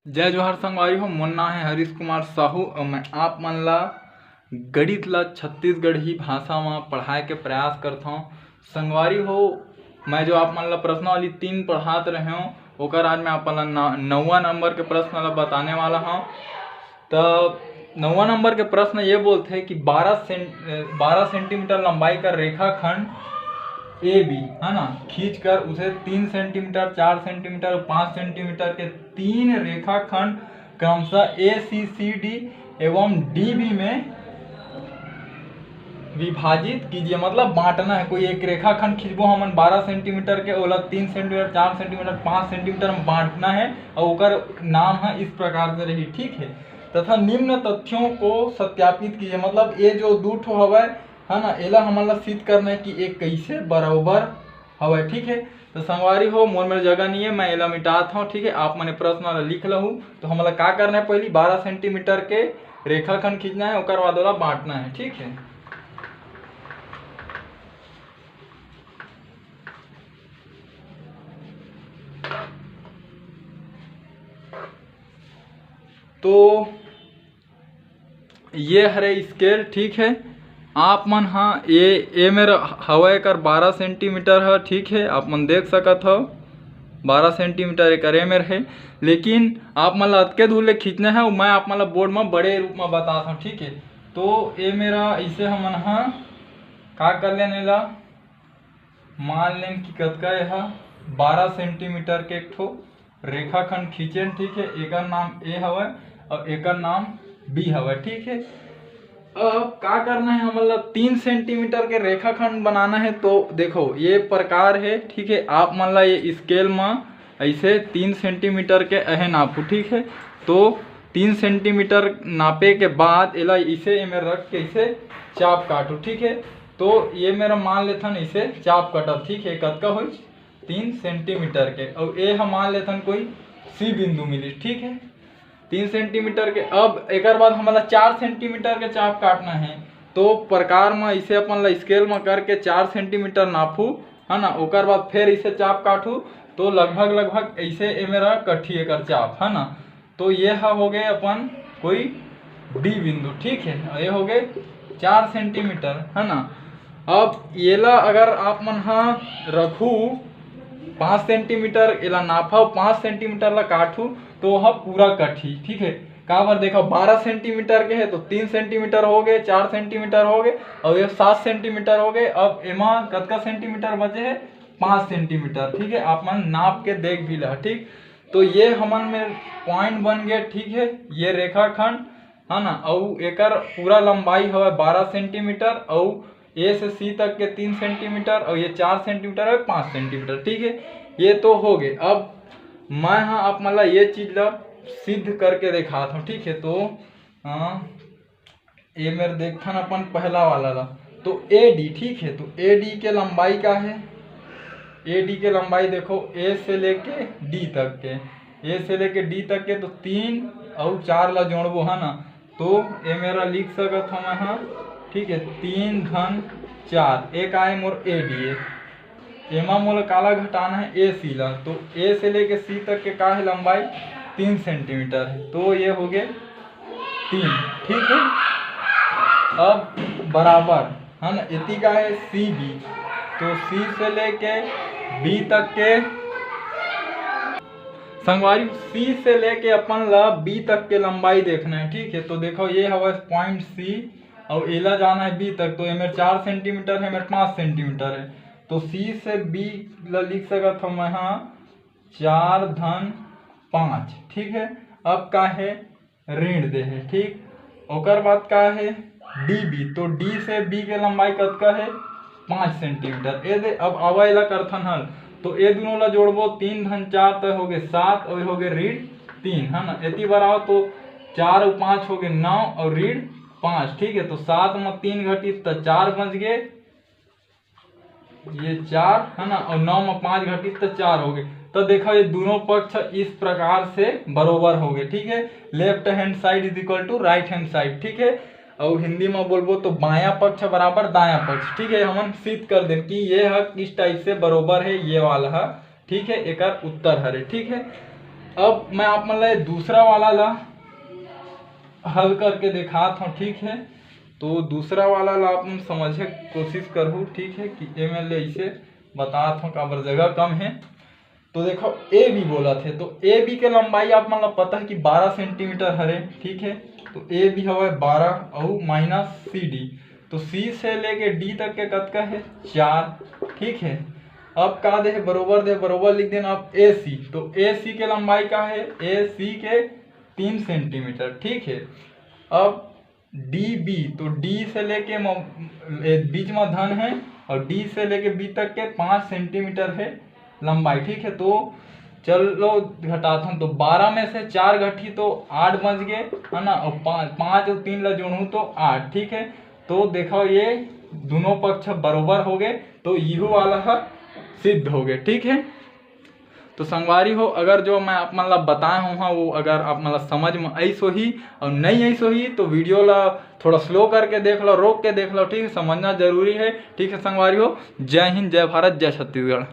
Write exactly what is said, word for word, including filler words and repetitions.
जय जोहार संगवारी हो, मोर नाम है हरीश कुमार साहू और मैं आप मन ला गणित ला छत्तीसगढ़ी भाषा में पढ़ाए के प्रयास करथौं। संगवारी हो, मैं जो आप मन ला प्रश्नावली तीन पढ़ात रहे हूँ, ओकर आज मैं आप मन ला नौवा नंबर के प्रश्न ला बताने वाला हूँ। तो नौवा नंबर के प्रश्न ये बोलते हैं कि बारह सें-, बारह सेंटीमीटर लंबाई का रेखाखंड ए बी, है ना, खींच कर उसे तीन सेंटीमीटर, चार सेंटीमीटर, पाँच सेंटीमीटर के तीन रेखाखंड क्रमशः ए सी सी डी एवं डी बी में विभाजित कीजिए। मतलब बांटना है। कोई एक रेखाखंड खींचबो हमन बारह सेंटीमीटर के, ओला तीन सेंटीमीटर, चार सेंटीमीटर, पाँच सेंटीमीटर में बांटना है और ओकर नाम है इस प्रकार से रही, ठीक है। तथा निम्न तथ्यों को सत्यापित कीजिए। मतलब ये जो दू ठो हवय, है ना, एला हमन ला सिद्ध करना है कि ये कैसे बराबर हवय, ठीक है। तो संगवारी हो, मोर मेर जगह नहीं है, मैं एला मिटात हूँ, ठीक है। आप मने प्रश्न ला लिख लहू। तो हमला का करना है, पहली बारह सेंटीमीटर के रेखाखंड खींचना है, ओकर बाद ओला बांटना है, ठीक है। तो ये हरे स्केल, ठीक है। आप मन हा ये, ये मेर हवय एकर बारह सेंटीमीटर ह, ठीक है, आप मन देख सकत हव बारह सेंटीमीटर एकर ए मेर है। लेकिन आप मन ला अतके दूर ले खींचना है, मैं आप मन ला बोर्ड में बड़े रूप में बतात हूँ, ठीक है। तो ये मेरा इसे हमन हा का कर लेन, एला मान लेन कि कतका ये हा बारह सेंटीमीटर के एक ठो रेखाखंड खींचेन, ठीक है। एकर नाम ए हवय और एकर नाम बी हवय, ठीक है। अब का करना है, हमन ला तीन सेंटीमीटर के रेखाखंड बनाना है। तो देखो ये प्रकार है, ठीक है। आप मन ला ये स्केल में ऐसे तीन सेंटीमीटर के अहे नापू, ठीक है। तो तीन सेंटीमीटर नापे के बाद एला इसे एमे रख के इसे चाप काटू, ठीक है। तो ये मेरा मान लेथन इसे चाप कटत, ठीक है, कतका होइस, तीन सेंटीमीटर के। और ए हम मान लेथन कोई सी बिंदु मिली, ठीक है, तीन सेंटीमीटर के। अब एकर बाद हमला चार सेंटीमीटर के चाप काटना है। तो प्रकार में इसे अपन ला स्केल में करके चार सेंटीमीटर नापू, है ना। ओकर बाद फिर इसे चाप काटू तो लगभग लगभग ऐसे ए मेरा कट्ठी एकर चाप, है ना। तो ये हा हो गए अपन कोई डी बिंदु, ठीक है। और ये हो गए चार सेंटीमीटर, है ना। अब येला अगर आप मन हा रखू पाँच सेंटीमीटर, एला नापा पाँच सेंटीमीटर ला काटू तो वह पूरा कटही, ठीक है। काबर देखो बारह सेंटीमीटर के है तो तीन सेंटीमीटर हो गए, चार सेंटीमीटर हो गए और ये सात सेंटीमीटर हो गए। अब एमा कतका सेंटीमीटर बचे है? पाँच सेंटीमीटर, ठीक है। आप मन नाप के देख भी ला, ठीक। तो ये हमन में पॉइंट बन गए, ठीक है, ये रेखाखंड, है ना। अउ एकर पूरा लंबाई हवे बारह सेंटीमीटर अउ ए से सी तक के तीन सेंटीमीटर अउ ये चार सेंटीमीटर है, पाँच सेंटीमीटर, ठीक है। ये तो हो गए। अब मैं हाँ आप मन ला ये चीज ला सिद्ध करके दिखात हूँ, ठीक है। तो हाँ, ये मेर देखथन अपन पहला वाला ला, तो ए डी, ठीक है। तो ए डी के लंबाई का है? ए डी के लंबाई देखो, ए से लेके डी तक के, ए से लेके डी तक के, तो तीन अउ चार ला जोड़बो, है ना। तो ए मेरा लिख सकत हूँ मैं, हाँ, ठीक है, तीन धन चार, एक आए मोर ए डी ए। एमा मोला काला घटाना है? ए सी ला। तो ए से लेके सी तक के का है लंबाई? तीन सेंटीमीटर है। तो ये हो गए तीन, ठीक है। अब बराबर है ना, इतनी का है सी बी। तो सी से लेके बी तक के, संगवारी, सी से लेके अपन ला बी तक के लंबाई देखना है, ठीक है। तो देखो ये हवा पॉइंट सी और एला जाना है बी तक। तो एमेर चार सेंटीमीटर है, एमेर पाँच सेंटीमीटर है। तो सी से बी ला लिख सकत हूँ मैं, हाँ, चार धन पाँच, ठीक है। अब का है? ऋण दे है, ठीक। ओकर बाद का है? डी बी। तो डी से बी के लंबाई कतका है? पाँच सेंटीमीटर। ए दे, अब आवा एला करथन हल। तो ए दोनों ला जोड़बो, तीन धन चार तो हो गए सात और हो गए ऋण तीन, है ना। एती बार आओ तो चार और पाँच हो गए नौ और ऋण पाँच, ठीक है। तो सात में तीन घटी तो चार बच गए, ये चार है ना, और नौ में पाँच घटी तो चार हो गए। तो देखो ये दोनों पक्ष इस प्रकार से बरोबर हो गए, ठीक है। Left hand side is equal to right hand side, ठीक है। और हिंदी में बोलबो तो बायां पक्ष बराबर दायां पक्ष, ठीक है। हमन सिद्ध कर देन कि ये ह किस टाइप से बरोबर है, ये वाला ह, ठीक है, एकर उत्तर हरे, ठीक है। अब मैं आप मन ला ये दूसरा वाला ला हल करके दिखात हूँ, ठीक है। तो दूसरा वाला ला आप मन समझे कोशिश करहू, ठीक है, कि एमे ले इसे बतात हूँ काबर जगह कम है। तो देखो, ए बी बोला थे, तो ए बी के लंबाई आप मन ला पता है कि बारह सेंटीमीटर हरे, ठीक है। तो ए बी हवे बारह अउ माइनस सी डी, तो सी से लेके डी तक के कतका है? चार, ठीक है। अब का दे है? बरोबर दे, बरोबर लिख देना। अब ए सी, तो ए सी के लंबाई का है? ए सी के तीन सेंटीमीटर, ठीक है। अब डी बी, तो डी से लेके म-, ए, बीच में धन है और डी से लेके बी तक के पाँच सेंटीमीटर है लंबाई, ठीक है। तो चलो घटात हन, तो बारह में से चार घटही तो आठ बच गए, है ना, और पाँच, पाँच और तीन ला जोड़हूँ तो आठ, ठीक है। तो देखो, ये दोनों पक्ष बरोबर हो गए, तो यहू वाला ह सिद्ध हो गए, ठीक है। तो संगवारी हो, अगर जो मैं आप मन ला बताए हूँ हाँ, वो अगर आप मन ला समझ में आइस होही और नहीं आइस होही, तो वीडियो ला थोड़ा स्लो करके देख लो, रोक के देख लो, ठीक है, समझना जरूरी है, ठीक है संगवारी हो। जय हिंद, जय भारत, जय छत्तीसगढ़।